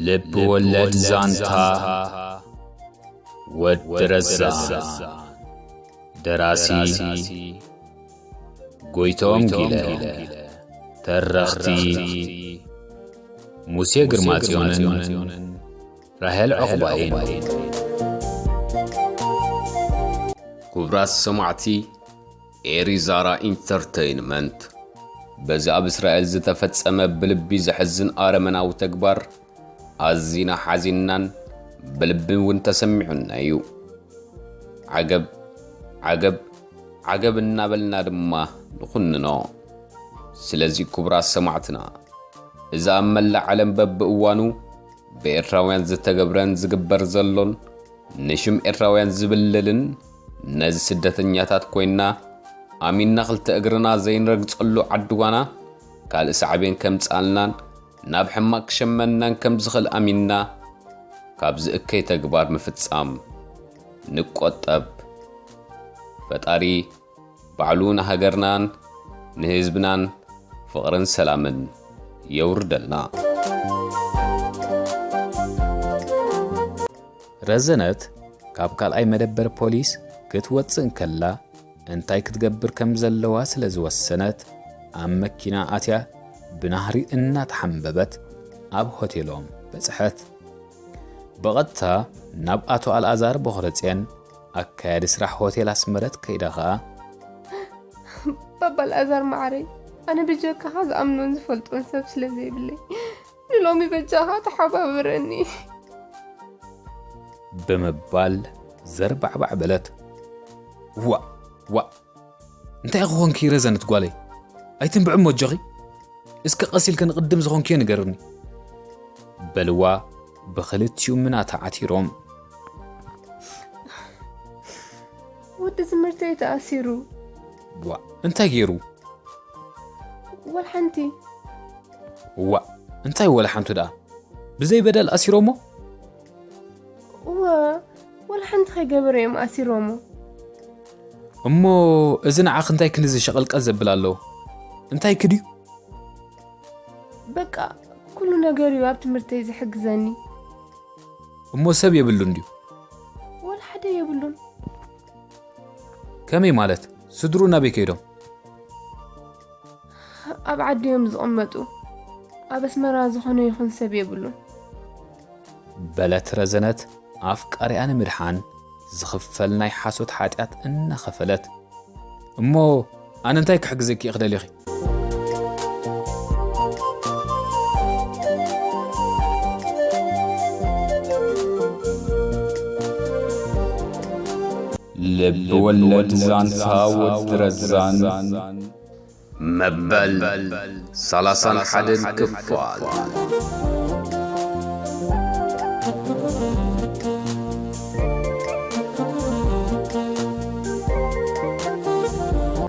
ልብ ወለድ ዛንታ ወዲ ረዛን። ደራሲ ጎይቶም ጊለ። ተረኽቲ ሙሴ ግርማጽዮንን ራሄል ዕቑባይን። ክቡራት ሰማዕቲ ኤሪዛራ ኢንተርተይንመንት፣ በዚ ኣብ እስራኤል ዝተፈጸመ ብልቢ ዘሕዝን ኣረመናዊ ተግባር ኣዚና ሓዚንናን ብልቢ እውን ተሰሚዑና እዩ። ዓገብ፣ ዓገብ፣ ዓገብ እናበልና ድማ ንኹንኖ። ስለዚ ክቡራት ሰማዕትና፣ እዚ ኣብ መላእ ዓለም በብእዋኑ ብኤርትራውያን ዝተገብረን ዝግበር ዘሎን ንሽም ኤርትራውያን ዝብልልን ነዚ ስደተኛታት ኮይንና ኣሚንና ክልተ እግርና ዘይንረግጸሉ ዓዲ ጓና ካልእ ሳዕቤን ከምጽኣልናን ናብ ሕማቕ ክሸመናን ከም ዝኽእል ኣሚንና ካብዚ እከይ ተግባር ምፍጻም ንቆጠብ። ፈጣሪ ባዕሉ ንሃገርናን ንህዝብናን ፍቕርን ሰላምን የውርደልና። ረዘነት ካብ ካልኣይ መደበር ፖሊስ ክትወጽእ እንከላ እንታይ ክትገብር ከም ዘለዋ ስለ ዝወሰነት ኣብ መኪና ኣትያ ብናህሪ እናተሓምበበት ኣብ ሆቴሎም በጽሐት። ብቐጥታ ናብ ኣቶ ኣልኣዛር ቦኽረጽዮን ኣካያዲ ስራሕ ሆቴል ኣስመረት ከይዳ ኸኣ፣ ባባ ኣልኣዛር መዓረይ፣ ኣነ ብጀካኻ ዝኣምኖን ዝፈልጦን ሰብ ስለ ዘይብለይ ንሎሚ በጃኻ ተሓባብረኒ። ብምባል ዘርባዕባዕ በለት። ዋእ ዋእ፣ እንታይ ክኾንኪ ረዘነት ጓለይ? ኣይትንብዒ እሞ ኣጆኺ። እስከ ቀስ ኢልኪ ንቕድም ዝኾንክዮ ንገርኒ። በልዋ ብኽልቲኡ ምና ተዓቲሮም። ወዲ ትምህርተይ ተኣሲሩ። ዋእ፣ እንታይ ገይሩ? ወላ ሓንቲ። ዋእ፣ እንታይ ወላ ሓንቱ ደኣ? ብዘይ በደል ኣሲሮሞ? እወ፣ ወላ ሓንቲ ከይገበረ እዮም ኣሲሮሞ። እሞ እዚ ንዓኺ እንታይ ክንዚ ሸቐልቀል ዘብል ኣለዎ? እንታይ ክድዩ? በቃ፣ ኩሉ ነገር እዩ ኣብ ትምህርተይ ዝሕግዘኒ። እሞ ሰብ የብሉን ድዩ? ወላ ሓደ የብሉን። ከመይ ማለት? ስድሩ ናበይ ከይዶም? ኣብ ዓዲ እዮም ዝቕመጡ። ኣብ ኣስመራ ዝኾነ ይኹን ሰብ የብሉን። በለት ረዘነት ኣፍቃሪኣ ንምድሓን ዝኽፈል ናይ ሓሶት ሓጢኣት እናኸፈለት። እሞ ኣነ እንታይ ክሕግዘኪ ኢኺ ደሊኺ? ልቢ ወለድ ዛንታ ወዲ ረዛን። መበል ሰላሳን ሓደን ክፋል።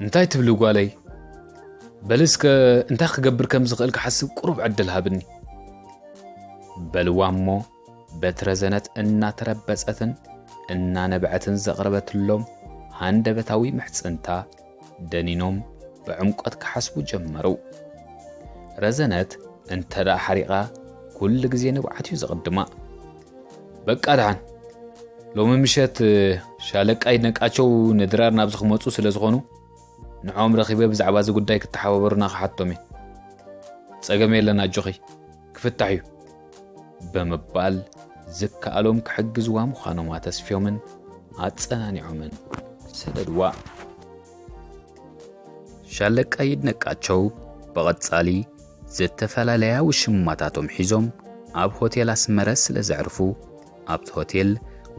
እንታይ ትብሊ ጓለይ? በሊ እስከ እንታይ ክገብር ከም ዝኽእል ክሓስብ ቁሩብ ዕድል ሃብኒ። በልዋ እሞ በቲ ረዘነት እናተረበጸትን እናነበዐትን ዘቕረበትሎም ሃንደበታዊ ምሕጽንታ ደኒኖም ብዕምቆት ክሓስቡ ጀመሩ። ረዘነት እንተ ደኣ ሓሪቓ ኩሉ ግዜ ንብዓት እዩ ዘቕድማ። በቃ ደሓን፣ ሎሚ ምሸት ሻለቃ ይድነቃቸው ንድራር ናብዚ ክመጹ ስለ ዝኾኑ ንዖም ረኺበ ብዛዕባ እዚ ጉዳይ ክተሓባበሩና ክሓቶም እየ። ጸገም የለን ኣጆኺ፣ ክፍታሕ እዩ። ብምባል ዝከኣሎም ክሕግዝዋ ምዃኖም ኣተስፍዮምን ኣጸናኒዖምን ሰደድዋ። ሻለቃ ይድነቃቸው ብቐጻሊ ዝተፈላለያ ውሽማታቶም ሒዞም ኣብ ሆቴል ኣስመረ ስለ ዘዕርፉ ኣብቲ ሆቴል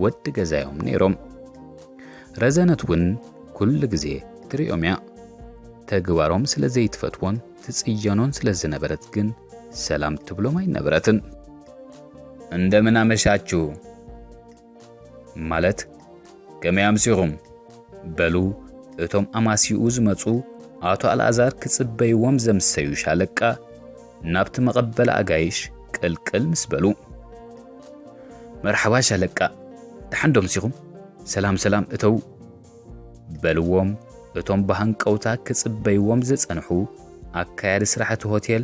ወዲ ገዛዮም ነይሮም። ረዘነት እውን ኩሉ ግዜ ትሪኦም እያ። ተግባሮም ስለ ዘይትፈትዎን ትጽየኖን ስለ ዝነበረት ግን ሰላም ትብሎም ኣይነበረትን። እንደምን ኣመሻችሁ ማለት ከመይ ኣምሲኹም? በሉ እቶም ኣማሲኡ ዝመጹ ኣቶ ኣልኣዛር ክጽበይዎም ዘምሰዩ ሻለቃ ናብቲ መቐበሊ ኣጋይሽ ቅልቅል ምስ በሉ። መርሓባ ሻለቃ፣ ደሓን ዶ ኣምሲኹም? ሰላም ሰላም እተው በልዎም እቶም ብሃንቀውታ ክጽበይዎም ዝጸንሑ ኣካያዲ ስራሕ እቲ ሆቴል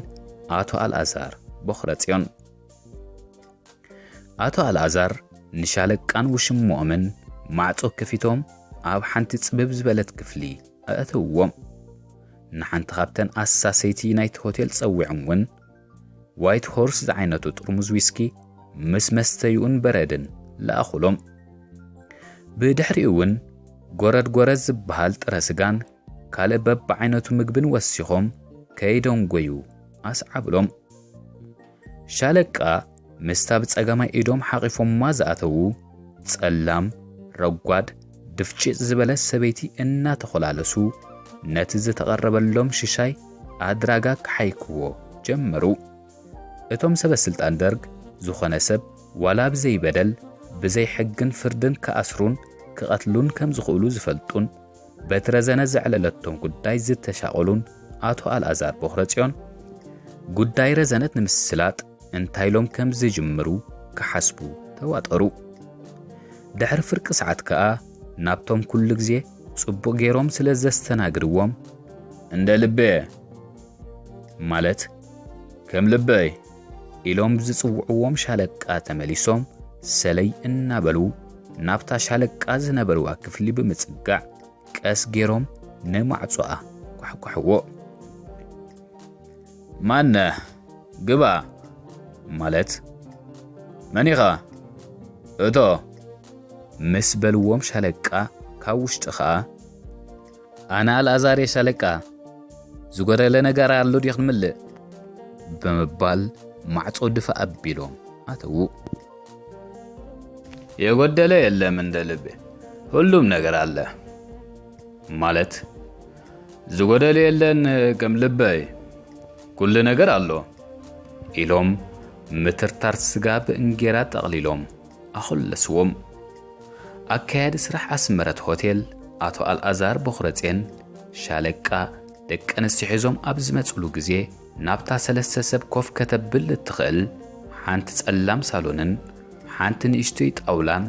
ኣቶ ኣልኣዛር ቦኽረጽዮን። ኣቶ ኣልኣዛር ንሻለቃን ውሽሞኦምን ማዕጾ ከፊቶም ኣብ ሓንቲ ጽብብ ዝበለት ክፍሊ ኣእተውዎም። ንሓንቲ ካብተን ኣሳሰይቲ ናይቲ ሆቴል ጸዊዖም እውን ዋይት ሆርስ ዝዓይነቱ ጥርሙዝ ዊስኪ ምስ መስተይኡን በረድን ለኣኹሎም። ብድሕሪኡ እውን ጎረድ ጎረድ ዝበሃል ጥረ ስጋን ካልእ በብዓይነቱ ምግብን ወሲኾም ከይደንጎዩ ኣስዓብሎም። ሻለቃ ምስታ ብጸጋማይ ኢዶም ሓቒፎማ ዝኣተዉ ጸላም፣ ረጓድ፣ ድፍጭጭ ዝበለት ሰበይቲ እናተኾላለሱ ነቲ ዝተቐረበሎም ሽሻይ ኣድራጋ ክሓይክዎ ጀመሩ። እቶም ሰበ ስልጣን ደርግ ዝኾነ ሰብ ዋላ ብዘይ በደል ብዘይ ሕግን ፍርድን ክኣስሩን ክቐትሉን ከም ዝኽእሉ ዝፈልጡን በቲ ረዘነት ዘዕለለቶም ጉዳይ ዝተሻቐሉን ኣቶ ኣልኣዛር ቦኽረጽዮን ጉዳይ ረዘነት ንምስላጥ እንታይ ኢሎም ከም ዝጅምሩ ክሓስቡ ተዋጠሩ። ድሕሪ ፍርቂ ሰዓት ከኣ ናብቶም ኩሉ ግዜ ጽቡቕ ገይሮም ስለ ዘስተናግድዎም እንደ ልቤ ማለት ከም ልበይ ኢሎም ዝጽውዕዎም ሻለቃ ተመሊሶም ሰለይ እናበሉ ናብታ ሻለቃ ዝነበርዋ ክፍሊ ብምጽጋዕ ቀስ ገይሮም ንማዕጾኣ ኳሕኳሕዎ። ማነ ግባ ማለት መን ኢኻ እቶ ምስ በልዎም ሻለቃ ካብ ውሽጢ ኸኣ ኣነ ኣልኣዛር እየ ሻለቃ፣ ዝጎደለ ነገር ኣሎ ድዩ ክንምልእ ብምባል ማዕጾ ድፋ ኣቢሎም ኣተዉ። የጎደለ የለም እንደ ልቤ፣ ሁሉም ነገር አለ ማለት ዝጎደለ የለን ከም ልበይ፣ ኩሉ ነገር ኣሎ ኢሎም ምትርታር ስጋ ብእንጌራ ጠቕሊሎም ኣኾለስዎም። ኣካያዲ ስራሕ ኣስመረት ሆቴል ኣቶ ኣልኣዛር ቦኽረጼን ሻለቃ ደቂ ኣንስትዮ ሒዞም ኣብ ዝመጽሉ ግዜ ናብታ ሰለስተ ሰብ ኮፍ ከተብል እትኽእል ሓንቲ ጸላም ሳሎንን ሓንቲ ንእሽቶይ ጣውላን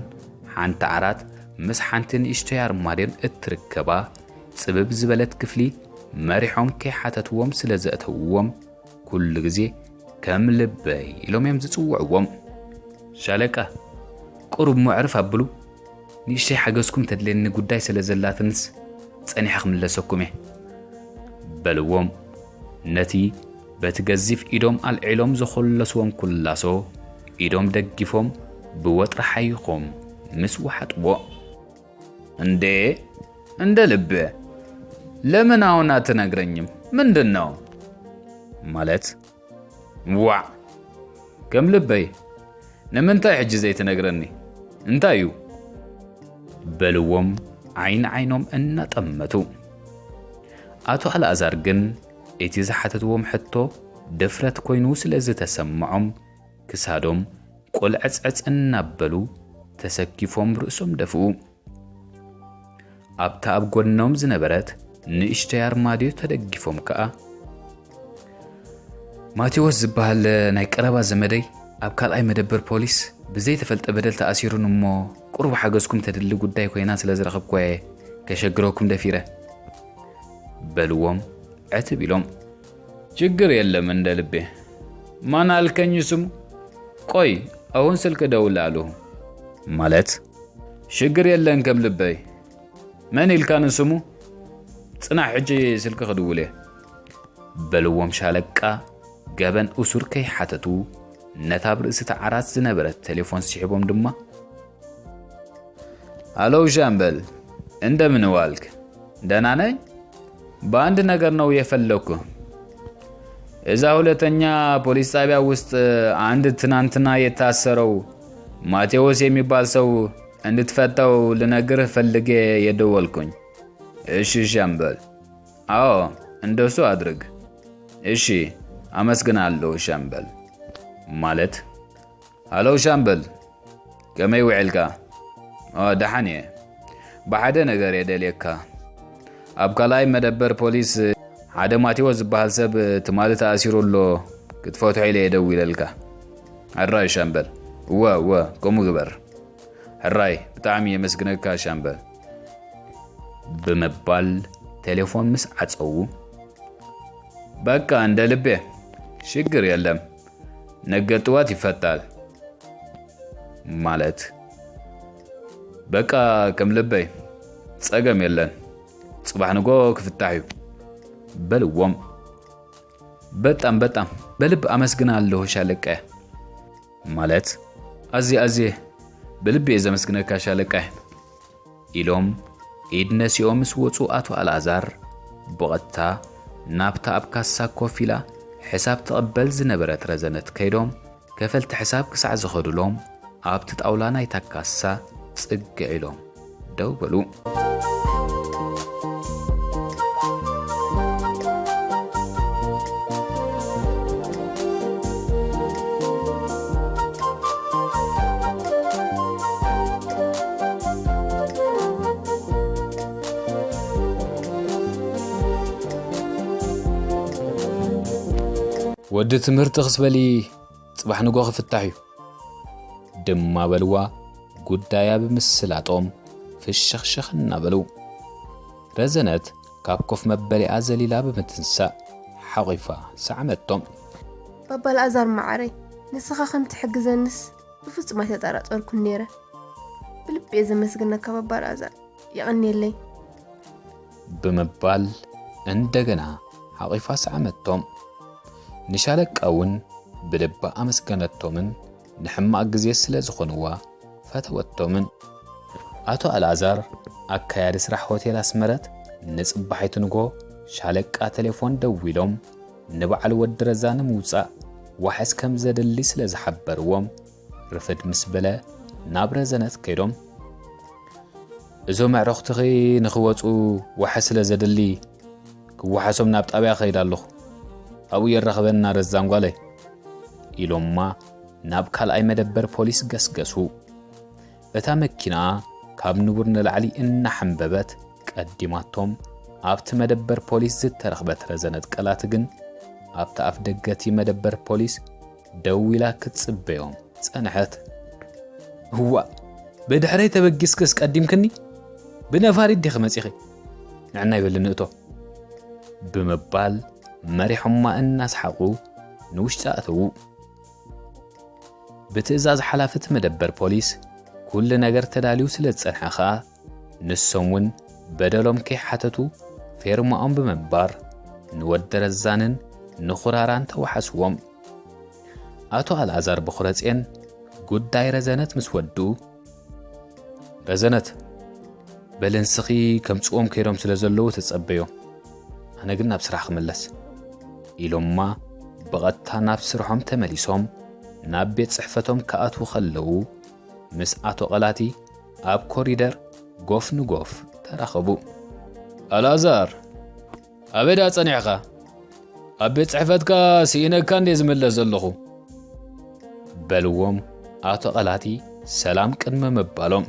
ሓንቲ ዓራት ምስ ሓንቲ ንእሽቶይ ኣርማድዮን እትርከባ ጽብብ ዝበለት ክፍሊ መሪሖም ከይሓተትዎም ስለ ዘእተውዎም ኩሉ ግዜ ከም ልበይ ኢሎም እዮም ዝጽውዕዎም። ሻለቃ ቁሩብ መዕርፍ ኣብሉ፣ ንእሽተይ ሓገዝኩም ተድልየኒ ጉዳይ ስለ ዘላትንስ ጸኒሐ ክምለሰኩም እየ በልዎም። ነቲ በቲ ገዚፍ ኢዶም ኣልዒሎም ዘኾለስዎም ኩላሶ ኢዶም ደጊፎም ብወጥሪ ሓይኾም ምስ ወሓጥዎ። እንዴ እንደ ልብ ለምን አሁን አትነግረኝም? ምንድን ነው ማለት ዋዕ ከም ልበይ ንምንታይ ሕጂ ዘይትነግረኒ እንታይ እዩ በልዎም ዓይን ዓይኖም እናጠመቱ። ኣቶ ኣልኣዛር ግን እቲ ዝሓተትዎም ሕቶ ድፍረት ኮይኑ ስለ ዝተሰምዖም ክሳዶም ቁልዕጽዕጽ እናበሉ ተሰኪፎም ርእሶም ደፍኡ። ኣብታ ኣብ ጎድኖም ዝነበረት ንእሽተይ ኣርማድዮ ተደጊፎም ከኣ ማቴዎስ ዝበሃል ናይ ቀረባ ዘመደይ ኣብ ካልኣይ መደበር ፖሊስ ብዘይተፈልጠ በደል ተኣሲሩን እሞ ቁሩብ ሓገዝኩም ተድሊ ጉዳይ ኮይና ስለ ዝረኸብኩዋ እየ ከሸግረኩም ደፊረ በልዎም ዕትብ ኢሎም። ችግር የለም እንደ ልቤ። ማን አልከኝ ስሙ? ቆይ አሁን ስልክ እደውልልሃለሁ። ማለት ሽግር የለን ከም ልበይ። መን ኢልካኒ ስሙ? ጽናሕ ሕጂ ስልኪ ክድውል እየ። በልዎም ሻለቃ ገበን እሱር ከይሓተቱ ነታ ኣብ ርእሲ እቲ ዓራት ዝነበረት ቴሌፎን ስሒቦም ድማ ኣለው ሻምበል፣ እንደምን ዋልክ? ደህና ነኝ። በአንድ ነገር ነው የፈለኩ። እዛ ሁለተኛ ፖሊስ ጣቢያ ውስጥ አንድ ትናንትና የታሰረው ማቴዎስ የሚባል ሰው እንድትፈታው ልነግርህ ፈልጌ የደወልኩኝ። እሺ ሻምበል። አዎ እንደሱ አድርግ። እሺ አመስግናለሁ ሻምበል። ማለት ሃለው ሻምበል፣ ከመይ ውዒልካ? ኦ፣ ደሓን እየ። ብሓደ ነገር እየ ደልየካ። ኣብ ካልኣይ መደበር ፖሊስ ሓደ ማቴዎስ ዝበሃል ሰብ ትማሊ ተኣሲሩ ኣሎ፣ ክትፈትሖ ኢለ እየ ደዊለልካ። ሕራይ ሻምበል። እወ፣ እወ፣ ከምኡ ግበር። ሕራይ፣ ብጣዕሚ የመስግነካ ሻምበል። ብምባል ቴሌፎን ምስ ዓጸዉ፣ በቃ እንደ ልቤ፣ ሽግር የለም፣ ነገ ጥዋት ይፈታል። ማለት፣ በቃ ከም ልበይ፣ ጸገም የለን፣ ጽባሕ ንጎ ክፍታሕ እዩ በልዎም። በጣም በጣም በልብ ኣመስግናለሁ ሻለቃ። ማለት፣ ኣዝየ ኣዝየ ብልቢ እየ ዘመስግነካ ሻለቃ ኢሎም ኢድ ነሲኦም ምስ ወጹ፣ ኣቶ ኣልኣዛር ብቐጥታ ናብታ ኣብ ካሳ ኮፍ ኢላ ሕሳብ ትቕበል ዝነበረት ረዘነት ከይዶም፣ ከፈልቲ ሕሳብ ክሳዕ ዝኸዱሎም ኣብቲ ጣውላ ናይታ ካሳ ጽግዕ ኢሎም ደው በሉ። ወዲ ትምህርቲ ክስበሊ ጽባሕ ንጎ ክፍታሕ እዩ ድማ በልዋ ጉዳያ ብምስላጦም ፍሽኽሽኽ እናበሉ። ረዘነት ካብ ኮፍ መበሊኣ ዘሊላ ብምትንሳእ ሓቒፋ ሰዓመቶም። ባባ ኣልኣዛር መዓረይ፣ ንስኻ ከም ትሕግዘንስ ብፍጹም ኣይተጠራጠርኩን ነይረ። ብልቢ እየ ዘመስግነካ ባባ ኣልኣዛር፣ የቐንየለይ። ብምባል እንደገና ሓቒፋ ሰዓመቶም። ንሻለቃ እውን ብልባ ኣመስገነቶምን ንሕማቕ ግዜ ስለ ዝኾንዋ ፈተወቶምን። ኣቶ ኣልኣዛር ኣካያዲ ስራሕ ሆቴል ኣስመረት ንጽባሒቱ ንጎ ሻለቃ ቴሌፎን ደዊሎም ንበዓል ወዲ ረዛ ንምውጻእ ዋሕስ ከም ዘድሊ ስለ ዝሓበርዎም ርፍድ ምስ በለ ናብ ረዘነት ከይዶም እዞም ኣዕሩኽትኺ ንኽወጹ ዋሕስ ስለ ዘድሊ ክወሓሶም ናብ ጣብያ ከይድ ኣለኹ። ኣብኡ የራኽበና ረዛን ጓለይ ኢሎማ ናብ ካልኣይ መደበር ፖሊስ ገስገሱ። እታ መኪና ካብ ንቡር ንላዕሊ እናሓንበበት ቀዲማቶም ኣብቲ መደበር ፖሊስ ዝተረኽበት ረዘነት ቀላቲ ግን ኣብቲ ኣፍ ደገቲ መደበር ፖሊስ ደው ኢላ ክትጽበዮም ጸንሐት። እዋእ፣ ብድሕረይ ተበጊስክስ ቀዲምክኒ? ብነፋሪት ዲኺ መጺኺ? ንዕናይ በሊ ንእቶ ብምባል መሪሖማ እናሰሓቑ ንውሽጢ ኣተዉ። ብትእዛዝ ሓላፊ እቲ መደበር ፖሊስ ኩሉ ነገር ተዳልዩ ስለ ዝጸንሐ ኸኣ ንሶም እውን በደሎም ከይሓተቱ ፌርማኦም ብምንባር ንወዲ ረዛንን ንኹራራን ተዋሓስዎም። ኣቶ ኣልኣዛር ብኹረጼን ጉዳይ ረዘነት ምስ ወድኡ፣ ረዘነት፣ በሊ ንስኺ ከምጽዎም ከይዶም ስለ ዘለዉ ተጸበዮ፣ ኣነ ግን ናብ ስራሕ ክምለስ ኢሎማ ብቐጥታ ናብ ስርሖም ተመሊሶም ናብ ቤት ጽሕፈቶም ክኣትዉ ከለዉ ምስ ኣቶ ቐላቲ ኣብ ኮሪደር ጎፍ ንጎፍ ተራኸቡ። ኣልኣዛር፣ ኣበይ ደኣ ጸኒሕኻ? ኣብ ቤት ጽሕፈትካ ስኢነካ እንዴ ዝምለስ ዘለኹ? በልዎም ኣቶ ቐላቲ ሰላም ቅድሚ ምባሎም።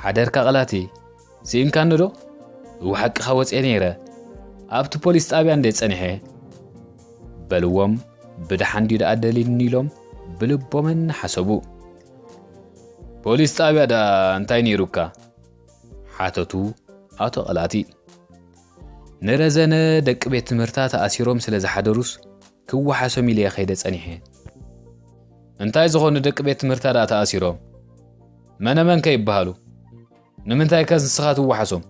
ሓደርካ ቐላቲ፣ ስኢንካኒ ዶ? እወ ሓቅኻ ወጽኤ ነይረ። ኣብቲ ፖሊስ ጣብያ እንዴ ጸኒሐ? በልዎም ብደሓን ድዩ ደኣ ደሊኒ ኢሎም ብልቦም እናሓሰቡ። ፖሊስ ጣብያ ደኣ እንታይ ነይሩካ? ሓተቱ ኣቶ ቐላቲ። ንረዘነ ደቂ ቤት ትምህርታ ተኣሲሮም ስለ ዝሓደሩስ ክወሓሶም ኢለ እየ ከይደ ጸኒሐ። እንታይ ዝኾኑ ደቂ ቤት ትምህርታ ደኣ ተኣሲሮም? መነመን ከ ይበሃሉ? ንምንታይ ከ ንስኻ ትወሓሶም?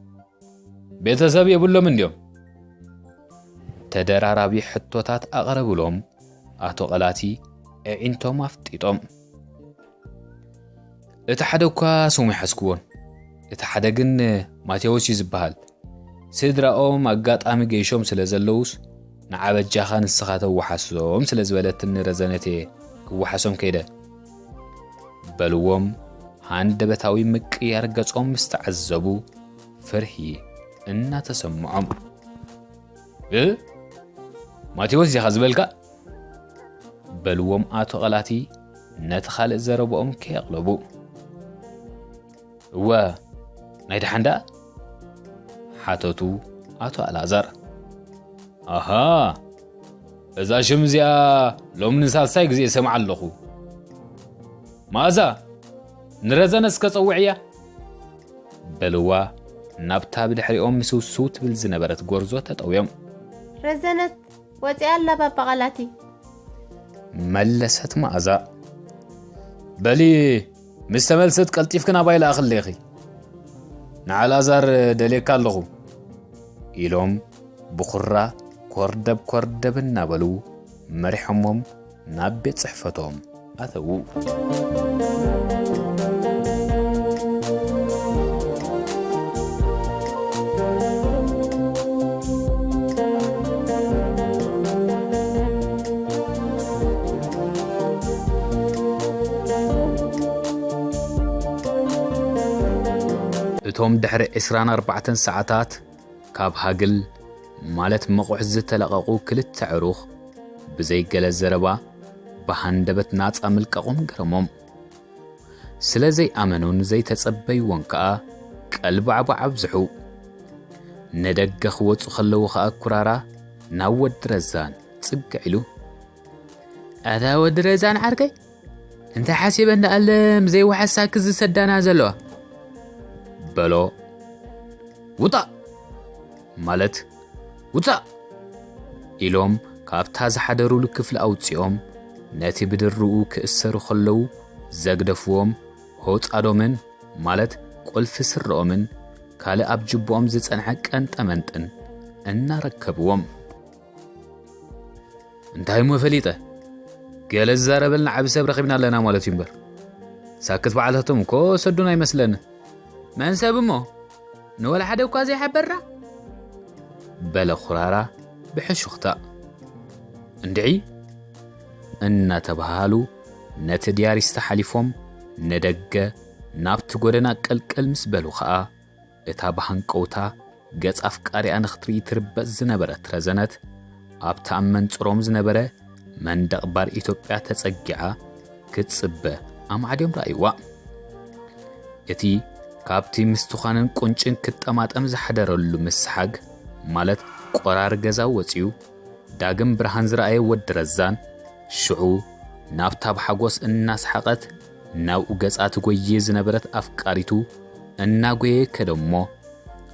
ቤተሰብ የብሎም እንድዮም? ተደራራቢ ሕቶታት ኣቕረብሎም ኣቶ ቐላቲ ኣዒንቶም ኣፍጢጦም። እቲ ሓደ እኳ ስሙ ይሓዝክዎን፣ እቲ ሓደ ግን ማቴዎስ እዩ ዝበሃል። ስድራኦም ኣጋጣሚ ገይሾም ስለ ዘለዉስ፣ ንዓ በጃኻ ንስኻ ተወሓሶም ስለ ዝበለትኒ ረዘነት እየ ክወሓሶም ከይደ። በልዎም ሃንደበታዊ ምቅያር ገጾም ምስ ተዓዘቡ፣ ፍርሂ እናተሰምዖም። እ? ማቴዎስ ዲኻ ዝበልካ? በልዎም ኣቶ ቐላቲ ነቲ ካልእ ዘረብኦም ከየቕለቡ። እወ፣ ናይ ደሓን ደኣ? ሓተቱ ኣቶ ኣልኣዛር። ኣሃ፣ እዛ ሽም እዚኣ ሎሚ ንሳልሳይ ግዜ እሰምዓ ኣለኹ። መኣዛ፣ ንረዘነ እስከ ጸውዕያ። በልዋ ናብታ ብድሕሪኦም ምስውስው ትብል ዝነበረት ጎርዞ ተጠውዮም። ረዘነት ወጺኣ ኣላ ባባ ቐላቲ። መለሰት መኣዛ። በሊ፣ ምስ ተመልሰት ቀልጢፍኪ ናባይ ለኣኽለይኺ። ንኣልኣዛር ደልየካ ኣለኹ፣ ኢሎም ብኹራ ኮርደብ ኮርደብ እናበሉ መሪሖሞም ናብ ቤት ጽሕፈቶም ኣተዉ። እቶም ድሕሪ ዕስራን ኣርባዕተን ሰዓታት ካብ ሃግል ማለት መቑሕ ዝተለቐቑ ክልተ ዕሩኽ ብዘይ ገለ ዘረባ ብሃንደበት ናጻ ምልቃቖም ገረሞም። ስለ ዘይኣመኑን ዘይተጸበይዎን ከኣ ቀልባዕባዕ ኣብዝሑ። ንደገ ክወጹ ከለዉ ከኣ ኩራራ ናብ ወዲ ረዛን ጽግዕ ኢሉ፣ "ኣታ ወዲ ረዛን ዓርከይ፣ እንታይ ሓሲበ እንዳኣለ ዘይወሓሳኪ ዝሰዳና ዘለዋ?" በሎ። "ውጣ!" ማለት፣ "ውጻእ!" ኢሎም ካብታ ዝሓደሩሉ ክፍሊ ኣውጺኦም ነቲ ብድርኡ ክእሰሩ ከለዉ ዘግደፍዎም ሆጻዶምን ማለት ቁልፊ ስረኦምን ካልእ ኣብ ጅቦኦም ዝጸንሐ ቀንጠመንጥን እናረከብዎም፣ "እንታይ እሞ ፈሊጠ? ገለ ዝዛረበልና ዓቢ ሰብ ረኺብና ኣለና ማለት እዩ እምበር። ሳክት በዓል ሃብቶም እኮ ሰዱን ኣይመስለንን። መን ሰብ እሞ? ንወላ ሓደ እኳ ዘይሓበርና?" በለ ኩራራ ብሕሹኽታ። "እንድዒ!" እናተባሃሉ ነቲ ድያሪስታ ሓሊፎም ንደገ ናብቲ ጎደና ቅልቅል ምስ በሉ ኸኣ፣ እታ ብሃንቀውታ ገጽ ኣፍቃሪኣ ንኽትርኢ ትርበጽ ዝነበረት ረዘነት፣ ኣብቲ ኣብ መንጽሮም ዝነበረ መንደቕ ባር ኢትዮጵያ ተጸጊዓ ክትጽበ ኣማዕድዮም ረኣይዋ። እቲ ካብቲ ምስትዃንን ቁንጭን ክጠማጠም ዝሓደረሉ ምስሓግ፣ ማለት ቆራሪ ገዛ ወጺኡ፣ ዳግም ብርሃን ዝረኣየ ወዲ ረዛን፣ ሽዑ ናብታ ብሓጎስ እናሰሓቐት ናብኡ ገጻ ትጎዪ ዝነበረት ኣፍቃሪቱ እናጎየ ከደሞ፣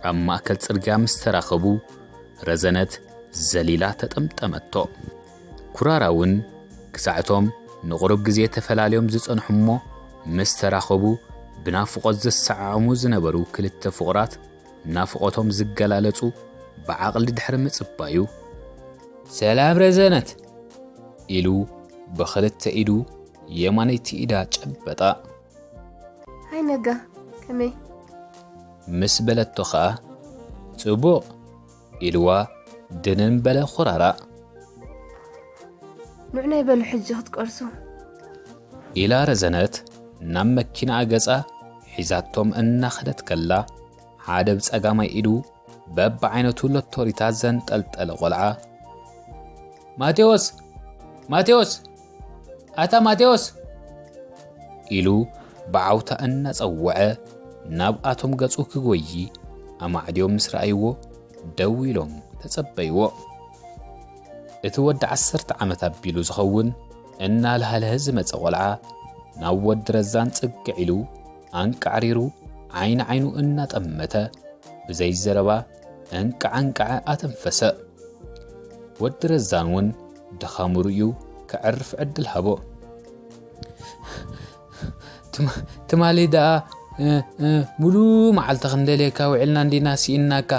ኣብ ማእከል ጽርግያ ምስ ተራኸቡ፣ ረዘነት ዘሊላ ተጠምጠመቶ። ኩራራ እውን ክሳዕቶም ንቑሩብ ግዜ ተፈላልዮም ዝጸንሑ እሞ፣ ምስ ተራኸቡ ብናፍቖት ዝሰዓዓሙ ዝነበሩ ክልተ ፍቑራት ናፍቖቶም ዝገላለጹ ብዓቕሊ ድሕሪ ምጽባዩ፣ "ሰላም ረዘነት!" ኢሉ ብኽልተ ኢዱ የማነይቲ ኢዳ ጨበጣ። "ሃይ ነጋ፣ ከመይ?" ምስ በለቶ ኸኣ፣ "ጽቡቕ!" ኢልዋ ድንን በለ ኹራራ። "ንዑ ናይ በሉ ሕጂ ክትቀርሱ!" ኢላ ረዘነት ናብ መኪናኣ ገጻ ሒዛቶም እናኸደት ከላ፣ ሓደ ብጸጋማይ ኢዱ በብዓይነቱ ሎቶሪታት ዘንጠልጠለ ቆልዓ፣ "ማቴዎስ! ማቴዎስ! ኣታ ማቴዎስ!" ኢሉ ብዓውታ እናጸወዐ ናብኣቶም ገጹ ክጎዪ ኣማዕድዮም ምስ ረኣይዎ፣ ደው ኢሎም ተጸበይዎ። እቲ ወዲ ዓሰርተ ዓመት ኣቢሉ ዝኸውን እናልሃልሀ ዝመጸ ቆልዓ ናብ ወዲ ረዛን ጽግዕ ኢሉ ኣንቃዕሪሩ ዓይኒ ዓይኑ እናጠመተ ብዘይ ዘረባ እንቃዕ እንቃዕ ኣተንፈሰ። ወዲ ረዛን እውን ድኻሙ ርእዩ ከዕርፍ ዕድል ሃቦ። ትማ-፣ ትማሊ ደኣ፣ እ፣ እ፣ ሙሉ መዓልቲ ክንደልየካ ውዒልና እንዲና ስኢንናካ።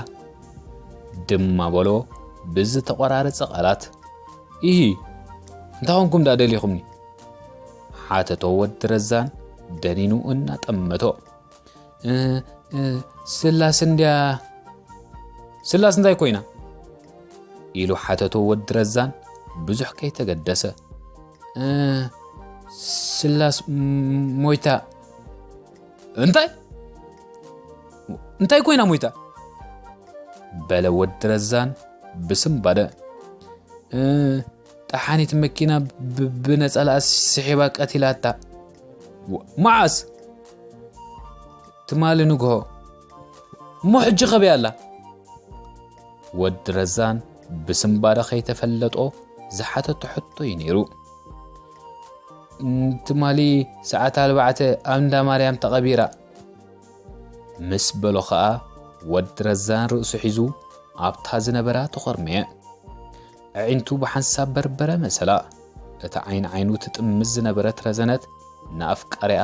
ድማ በሎ ብዝተቖራረጸ ቃላት። ኢሂ፣ እንታይ ኾንኩም ደኣ ደሊኹምኒ? ሓተቶ ወዲ ረዛን ደኒኑ እናጠመቶ። እ፣ እ፣ ስላስ እንድያ። ስላስ እንታይ ኮይና? ኢሉ ሓተቶ ወዲ ረዛን ብዙሕ ከይተገደሰ። እ፣ ስላስ ም-፣ ሞይታ። እንታይ? እንታይ ኮይና ሞይታ? በለ ወዲ ረዛን ብስምባደ። እ፣ ጠሓኒት መኪና ብ-፣ ብነጸላኣ ስሒባ ቀቲላታ። ወ-፣ መዓስ? ትማሊ ንግሆ። እሞ ሕጂ ከበይ ኣላ? ወዲ ረዛን ብስምባደ ከይተፈለጦ ዝሓተቶ ሕቶ እዩ ነይሩ። "ን-፣ ትማሊ ሰዓት ኣልባዕተ ኣብ እንዳ ማርያም ተቐቢራ." ምስ በሎ ኸኣ ወዲ ረዛን ርእሱ ሒዙ ኣብታ ዝነበራ ተኾርመየ። ኣዒንቱ ብሓንሳብ በርበረ መሰላ። እታ ዓይኒ ዓይኑ ትጥምዝ ዝነበረት ረዘነት ንኣፍቃሪኣ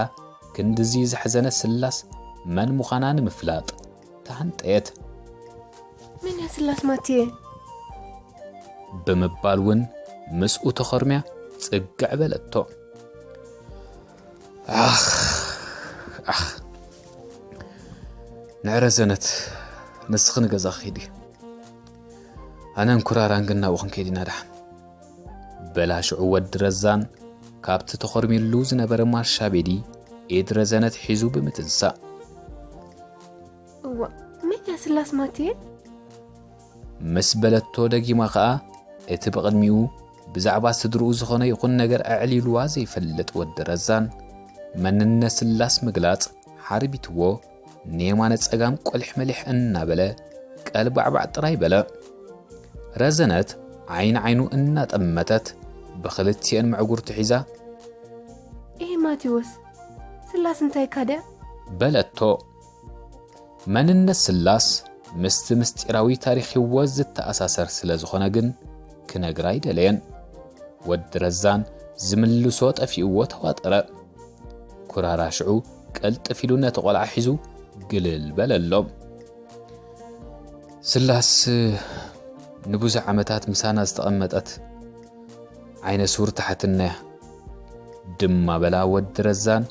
ክንድዚ ዘሕዘነ ስላስ መን ምዃና ንምፍላጥ ተሃንጠየት። መን እያ ስላስ ማቴ? ብምባል እውን ምስኡ ተኸርምያ ጽግዕ በለቶ። ኣኽ ኣኽ ንዕረዘነት፣ ንስኺ ንገዛ ኺዲ፣ ኣነን ኩራራን ግን ናብኡ ክንከይድ ኢና ደሓን። በላ ሽዑ ወዲ ረዛን ካብቲ ተኾርሚሉ ዝነበረ ማርሻ ቤዲ ኢድ ረዘነት ሒዙ ብምትንሳእ። እዋ፣ መን እያ ስላስ ማቴ? ምስ በለቶ ደጊማ ኸኣ እቲ ብቕድሚኡ ብዛዕባ ስድርኡ ዝኾነ ይኹን ነገር ኣዕሊልዋ ዘይፈልጥ ወዲ ረዛን መንነት ስላስ ምግላጽ ሓርቢትዎ ንየማነ ጸጋም ቆሊሕ መሊሕ እናበለ ቀልባዕባዕ ጥራይ በለ። ረዘነት ዓይኒ ዓይኑ እናጠመተት ብኽልቲኤን ምዕጉርቲ ሒዛ ኤህ ማቴዎስ፣ ስላስ እንታይ ካደ? በለቶ። መንነት ስላስ ምስቲ ምስጢራዊ ታሪኽ ህይወት ዝተኣሳሰር ስለ ዝኾነ ግን ክነግራ ኣይደለየን። ወዲ ረዛን ዝምልሶ ጠፊእዎ ተዋጠረ። ኩራራ ሽዑ ቅልጥፍ ኢሉ ነቲ ቆልዓ ሒዙ ግልል በለሎም። ስላስ ንብዙሕ ዓመታት ምሳና ዝተቐመጠት ዓይነ ስውር ተሓትናያ ድማ በላ ወዲ ረዛን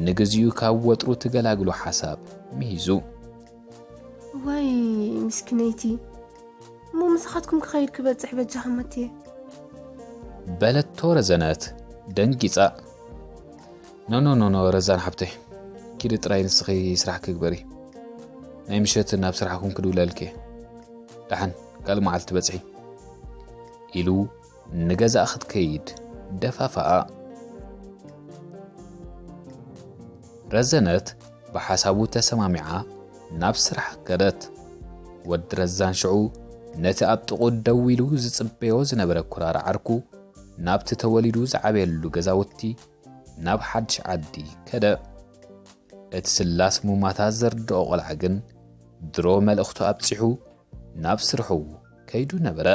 ንግዚኡ ካብ ወጥሩ ትገላግሎ ሓሳብ ምሂዙ። ዋይ ምስኪነይቲ፣ እሞ ምሳኻትኩም ክኸይድ ክበጽሕ በጃኻ ማቴ። በለቶ ረዘነት ደንጊጻ። ኖ ኖ ኖ ኖ ረዛን ሓብተይ፣ ኪዲ ጥራይ ንስኺ ስራሕ ክግበሪ፣ ናይ ምሸት ናብ ስራሕኩም ክድውለልኪ፣ ደሓን ካልእ መዓልቲ በጽሒ ኢሉ ንገዛእ ክትከይድ ደፋፋኣ። ረዘነት ብሓሳቡ ተሰማሚዓ ናብ ስራሕ ከደት። ወዲ ረዛን ሽዑ ነቲ ኣብ ጥቑ ደው ኢሉ ዝጽበዮ ዝነበረ ኩራር ዓርኩ ናብቲ ተወሊዱ ዝዓበየሉ ገዛውቲ ናብ ሓድሽ ዓዲ ከደ። እቲ ስላስ ሙማታ ዘርድኦ ቆልዓ ግን ድሮ መልእኽቱ ኣብጺሑ ናብ ስርሑ ከይዱ ነበረ።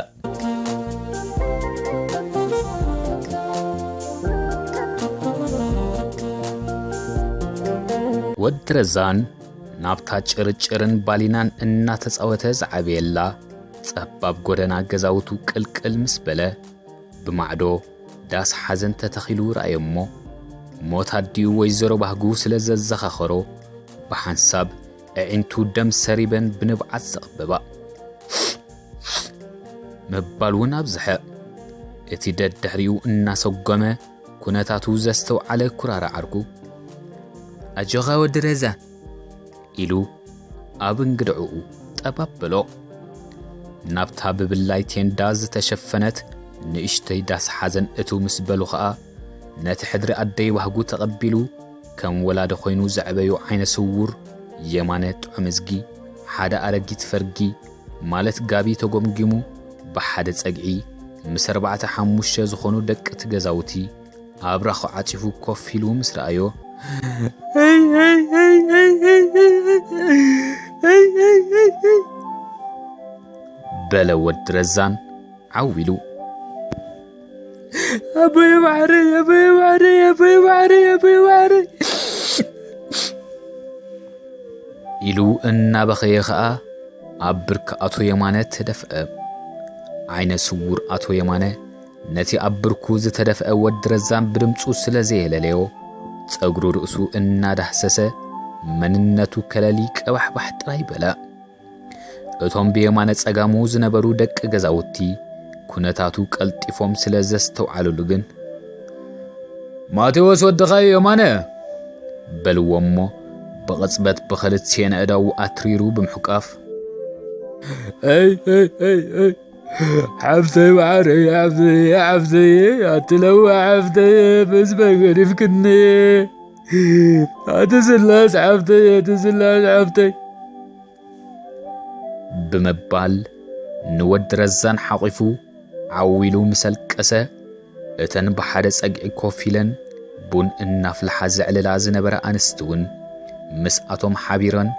ወዲ ረዛን ናብታ ጭርጭርን ባሊናን እናተጻወተ ዝዓበየላ ጸባብ ጎደና ገዛውቱ ቅልቅል ምስ በለ ብማዕዶ ዳስ ሓዘን ተተኺሉ ረኣዮ እሞ ሞት ኣዲኡ ወይዘሮ ባህጉ ስለ ዘዘኻኸሮ ብሓንሳብ ኣዒንቱ ደም ሰሪበን ብንብዓት ዘቕበባ ምባል እውን ኣብዝሐ። እቲ ደድሕሪኡ እናሰጎመ ኩነታቱ ዘስተውዓለ ኩራራ ዓርኩ ኣጆኻ ወዲ ረዛ ኢሉ ኣብ እንግድዕኡ ጠባብ በሎ። ናብታ ብብላይ ቴንዳ ዝተሸፈነት ንእሽተይ ዳስ ሓዘን እትው ምስ በሉ ኸኣ ነቲ ሕድሪ ኣደይ ባህጉ ተቐቢሉ ከም ወላዲ ኮይኑ ዘዕበዩ ዓይነ ስውር የማነ ጥዑም እዝጊ ሓደ ኣረጊት ፈርጊ ማለት ጋቢ ተጎምጊሙ ብሓደ ጸግዒ ምስ ኣርባዕተ ሓሙሽተ ዝኾኑ ደቂ እቲ ገዛውቲ ኣብራኹ ዓጺፉ ኮፍ ኢሉ ምስ ረኣዮ በለ ወዲ ረዛን ዓው ኢሉ ኣቦየ ባሕሪ ኣቦየ ባሕሪ ኣቦየ ባሕሪ ኣቦየ ባሕሪ ኢሉ እናበኸየ ኸኣ ኣብ ብርኪ ኣቶ የማነ ተደፍአ። ዓይነ ስውር ኣቶ የማነ ነቲ ኣብ ብርኩ ዝተደፍአ ወዲ ረዛን ብድምጹ ስለ ዘየለለዮ ጸጉሩ ርእሱ እናዳህሰሰ መንነቱ ከለሊ ቀባሕባሕ ጥራይ በለ። እቶም ብየማነ ጸጋሙ ዝነበሩ ደቂ ገዛውቲ ኩነታቱ ቀልጢፎም ስለ ዘስተውዓሉሉ ግን ማቴዎስ ወድኻ እዩ የማነ በልዎ እሞ ብቕጽበት ብኽልቲኤን ኣእዳዉ ኣትሪሩ ብምሕቃፍ ኣይ ኣይ ኣይ ኣይ ሓፍተይ ማዓረይ ሓፍተይ ሓፍተይ ኣትለዋ ሓፍተይ ምስ መገዲፍክኒ ኣቲ ስላስ ሓፍተይ ኣቲ ስላስ ሓፍተይ ብምባል ንወዲ ረዛን ሓቒፉ ዓው ኢሉ ምስ ኣልቀሰ እተን ብሓደ ጸግዒ ኮፍ ኢለን ቡን እናፍልሓ ዘዕልላ ዝነበራ ኣንስቲ እውን ምስኣቶም ሓቢረን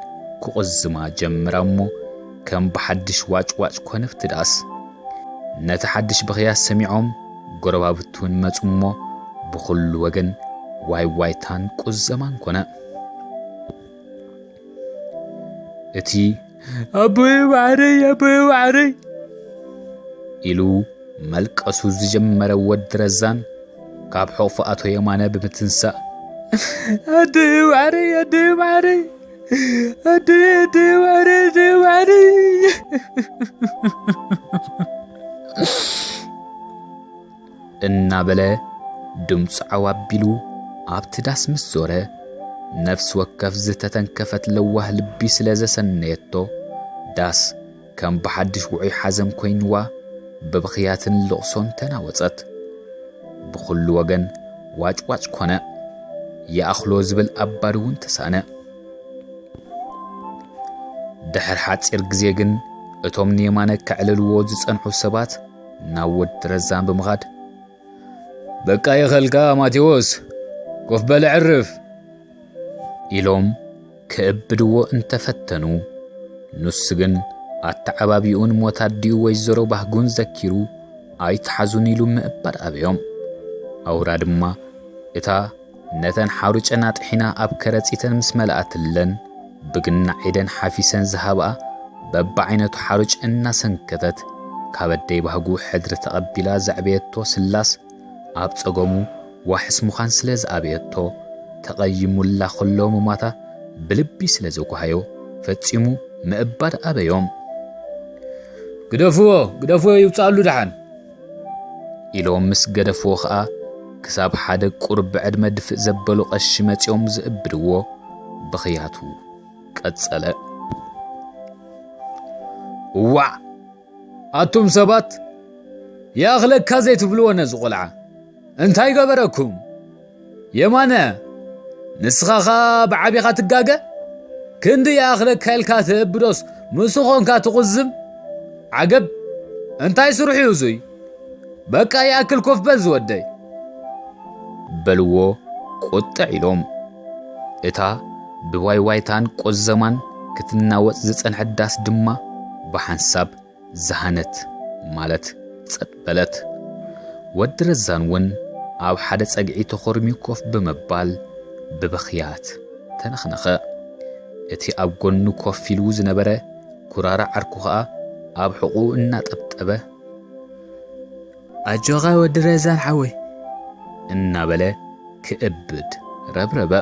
ክቕዝማ ጀምራ እሞ ከም ብሓድሽ ዋጭዋጭ ኮነ ኣብቲ ዳስ። ነቲ ሓድሽ ብኽያት ሰሚዖም ጎረባብቲ እውን መጹ እሞ ብኹሉ ወገን ዋይ ዋይታን ቁዘማን ኮነ። እቲ "ኣቦየ ማዕረይ፣ ኣቦየ ማዕረይ" ኢሉ መልቀሱ ዝጀመረ ወዲ ረዛን፣ ካብ ሕቑፉ ኣቶ የማነ ብምትንሳእ፣ "ኣደየ ማዕረይ፣ ኣደየ ማዕረይ፣ ኣደየ፣ ኣደየ ማዕረይ፣ ኣደየ ማዕረይ" እናበለ ድምፁ ዓው ኣቢሉ ኣብቲ ዳስ ምስ ዞረ፣ ነፍሲ ወከፍ ዝተተንከፈት ለዋህ ልቢ ስለ ዘሰነየቶ፣ ዳስ ከም ብሓድሽ ውዑይ ሓዘን ኮይንዋ ብብኽያትን ልቕሶን ተናወጸት። ብኹሉ ወገን ዋጭዋጭ ኮነ። ይኣኽሎ ዝብል ኣባዲ እውን ተሳነ። ድሕሪ ሓጺር ግዜ ግን፣ እቶም ንየማነ ከዕልልዎ ዝጸንሑ ሰባት ናብ ወዲ ረዛን ብምኻድ፣ "በቃ ይኸልካ ማቴዎስ፣ ኮፍ በል ዕርፍ" ኢሎም ክእብድዎ እንተፈተኑ፣ ንሱ ግን ኣተዓባቢኡን ሞት ኣዲኡ ወይዘሮ ባህጉን ዘኪሩ፣ "ኣይትሓዙን" ኢሉ ምእባድ ኣበዮም። ኣውራ ድማ እታ ነተን ሓሩጨን ኣጥሒና ኣብ ከረጺተን ምስ መለኣትለን፣ ብግናዕ ኢደን ሓፊሰን ዝሃብኣ በብዓይነቱ ሓሩጭ እናሰንከተት፣ ካብ ኣደይ ባህጉ ሕድሪ ተቐቢላ ዘዕበየቶ ስላስ፣ ኣብ ጸገሙ ዋሕስ ምዃን ስለ ዝኣበየቶ፣ ተቐይሙላ ከሎ ምማታ ብልቢ ስለ ዘጓሃዮ፣ ፈጺሙ ምእባድ ኣበዮም። "ግደፍዎ፣ ግደፍዎ፣ ይውጻሉ ደሓን" ኢሎም ምስ ገደፍዎ ኸኣ፣ ክሳብ ሓደ ቁሩብ ብዕድመ ድፍእ ዘበሉ ቀሺ መጺኦም ዝእብድዎ ብኽያቱ ቀጸለ። "እዋዕ! ኣቱም ሰባት፣ ይኣኽለካ ዘይትብልዎ ነዚ ቖልዓ እንታይ ገበረኩም? የማነ፣ ንስኻ ኸኣ ብዓቢኻ ትጋገ? ክንዲ ይኣኽለካ ኢልካ ትእብዶስ፣ ምስ ኾንካ ትቑዝም? ዓገብ! እንታይ ስርሑ እዩ እዙይ? በቃ ይኣክል፣ ኮፍ በል ዝወደይ!" በልዎ ቁጥዕ ኢሎም። እታ ብዋይዋይታን ቁዘማን ክትናወጽ ዝጸንሐት ዳስ ድማ ብሓንሳብ ዝሃነት፣ ማለት ጸጥ በለት። ወዲ ረዛን እውን ኣብ ሓደ ጸግዒ ተኾርምዩ ኮፍ ብምባል ብብኽያት ተነኽነኸ። እቲ ኣብ ጎኑ ኮፍ ኢሉ ዝነበረ ኩራራ ዓርኩ ኸኣ ኣብ ሕቑኡ እናጠብጠበ፣ "ኣጆኻ ወዲ ረዛን ሓወይ" እናበለ ክእብድ ረብረበ።